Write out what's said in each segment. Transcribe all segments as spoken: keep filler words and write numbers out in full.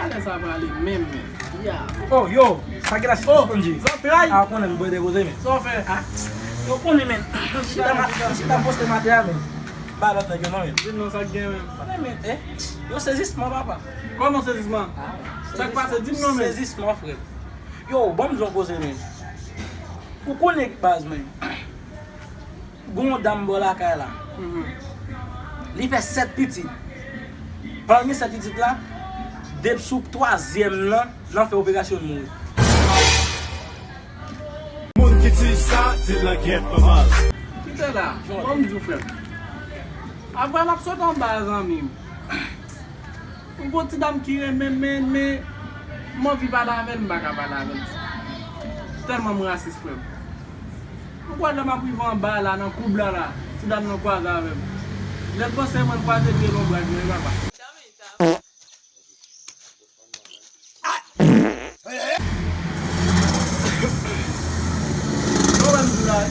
Talè sa prale menm, men. Ya. Oh, yo, sa gen la, oh, Spongy. Zantray. Ah, konnen m bwè depoze, men. Sa w fè? Ah, yo konnen, men. M chita ma-, m chita poste maten a, men. Ba lòt nèg yo non, men. Di m non, sa k gen, men. Konnen, men, eh. Yo sezisman, papa. Kòman sezisman? Ah, sa k pase, di m non, men. Sezisman, frè. Yo, ban m di w yon koze, men. Ou konnen baz, men. Gon yon dam bò lakay la. Mhm. Li fè sèt pitit. Pami sèt pitit la, depi sou twazyèm nan, nan fè operasyon, l mouri. Moun ki di sa, di langyèt pa mal. Kite la, ban m di w, frè m. Apre m ap sot anba, zanmi m. M gon ti dam ki renmen m, men, men m anvi pale avè l, m pa ka pale avè l. Tèlman m rasis, frè m. M kwè lè m ap rive anba la, nan koub la la, ti dam nan kwaze avè m. Lè l panse mwen, l kwaze pye lonbraj mwen, wi, papa. Sa w wè m di w la, wi.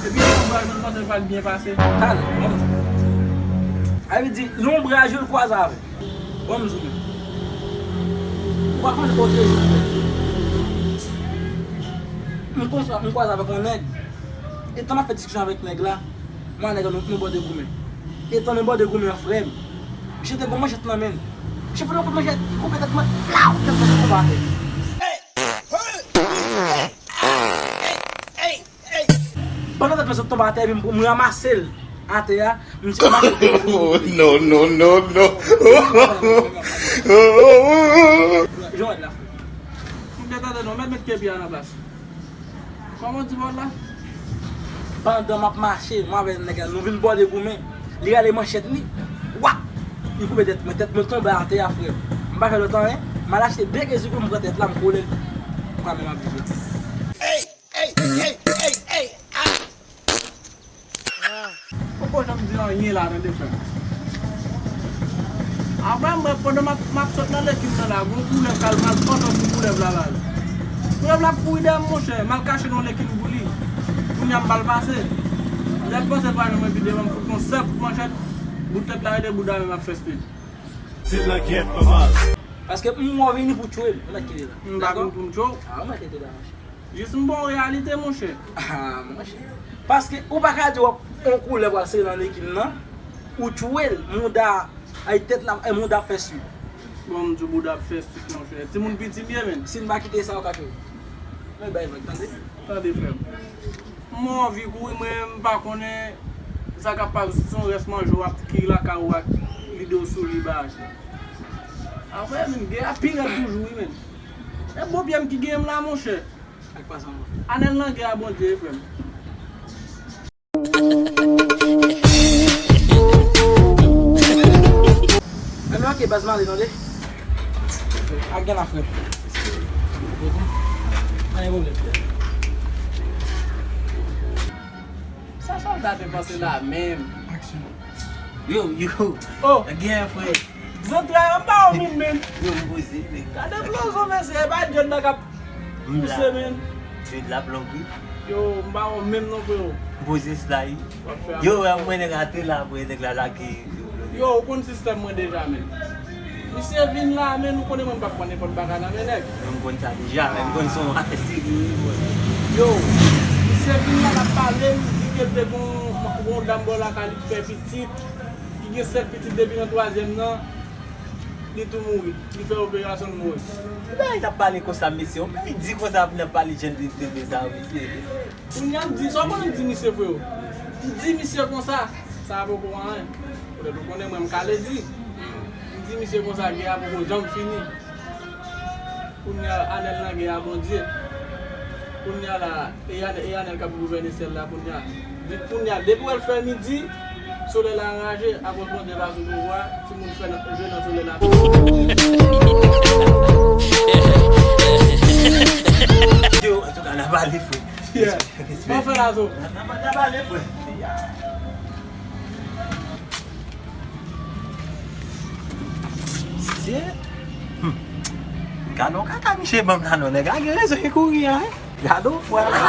Epi lonbraj mwen, m panse l pral byen pase. Talè, ban m di w. A vle di, lonbraj yo l kwaze avè m. Ban m di w, men. Ou pa konn kote yo. M konsa, m kwaze avèk yon nèg. Etan m ap fè diskisyon avèk nèg la, mwen ak nèg la, nou, nou bòde goumen. Etan nou bòde goumen an, frè m, misye te gon manchèt nan men l. Misye fout yon kout manchèt, li koupe tèt mwen, flaw, tèt mwen tonbe atè. Pandan tèt mwen sot tonbe atè, epi m, m ranmase l atè a, misye mache. Oh, non, non, non, non. Jan w wè l la, frè. M te tande non, mèt met ke pye a nan plas. Kòman w di bòl la? Pandan m ap mache, mwen avèk nèg la, nou vin bòde goumen. Li rale manchèt li. Wap! Li koupe tèt mwen, tèt mwen tonbe atè a, frè. M pa fè lòt anyen. M al achte de kezikou, m pran tèt la, m kole l. Ou ka menm ap viv la. Ey! Ey! Ey! Ey! Ah! Poko janm di anyen la, tande, frè m. Apre, mwen, pandan m ap, m ap sot nan lekin nan la, gon koulèv k al mal pantan sou koulèv la, la. Koulèv la ap kouri dèyè m, monchè. M al kache nan lekin pou li. Kounye a, m mal pase. Lè l panse l pa janm epi devan, m fout yon sèl kout manchèt. Bout tèt la rete bouda, men m ap fè speed. Ti langyèt pa mal. Paske m wè w vini pou tchwe m. Ou mèt kite la. M pa vin pou m tchwe w. Ah, ou mèt kite la, monchè. Jis m ba w reyalite, monchè. Ah, monchè. Paske ou pa ka di w ap yon koulèv pral sere nan lekin nan, ou tchwe l, mouda, ay tèt la, ay mouda ap fè swit. Bon, m di w mouda ap fè swit, monchè. Timoun piti m ye, menn. Si n pa kite sa, ou ka tchwe. Men bay vag, tande? Tande, frè m. M anvi kouri, mwen, m pa konnen sa k ap pase, se yon rès manje w ap ki lakay ou ak lide w sou li, bagay. Apre, menn, gè a pi rèd toujou, wi, menn. E bon pye m ki genyen m la, monchè. Anèl nan gè a Bondye, frè m. Anben, ok, baz, m ale, tande. Ak gen la, frè. Pa gen pwoblèm, frè. Sa sòlda te panse la menm. Aksyon. Yo, yo. Oh. Gen, frè. Zantray anba w menm, menm. Yo, m poze, men. Gade blozo, mesye, e pa djòl la k ap pouse, menm. Djòl la ap long, wi. Yo, m pa wè w menm non, freo. M poze sila, wi. W ap fè yo, wè, mwen nèg la te la, apre nèg la lage. Yo, ou konn sistèm mwen deja, menm. Misye vin la, menm, ou konnen mwen m p ap pran nenpòt bagay nan men nèg. Mwen m konn sa deja, men m konn se yon afè serye, wi, bro. Yo, misye vin la, l ap pale, li di ke l te gon, gon dam bò lakay li k fè pitit. Li gen sèt pitit depi nan twazyèm nan, li tou mouri. Li fè operasyon, li mouri. Bagay l ap pale konsa, mesye. Yon peyi di konsa pou n ap pale jan de, de, de sa, mesye. Kounye a, m di, sa w konnen m di misye, freo? M di misye konsa, sa a poko anyen. Poutèt ou konnen mwen, m kale di. M di misye konsa, gè a poko janm fini. Kounye a, Anèl nan gè a Bondye. Kounye a la, e Anèl, e Anèl k ap gouvène syèl la kounye a. Kounye a, depi w wè l fè midi, solèy la anraje, akoz Bondye pa sou pouvwa, timoun fè nan, jwe nan solèy la. Yo, antouka, n a pale, frè. Yeah. Respè. Bon, fè la, zo. N a, n a, n a pale, frè. Shit. Hmm. Gade yon kaka misye ban m la non, nèg la gen rezon li kouri a, wi. Gade yon fwa la.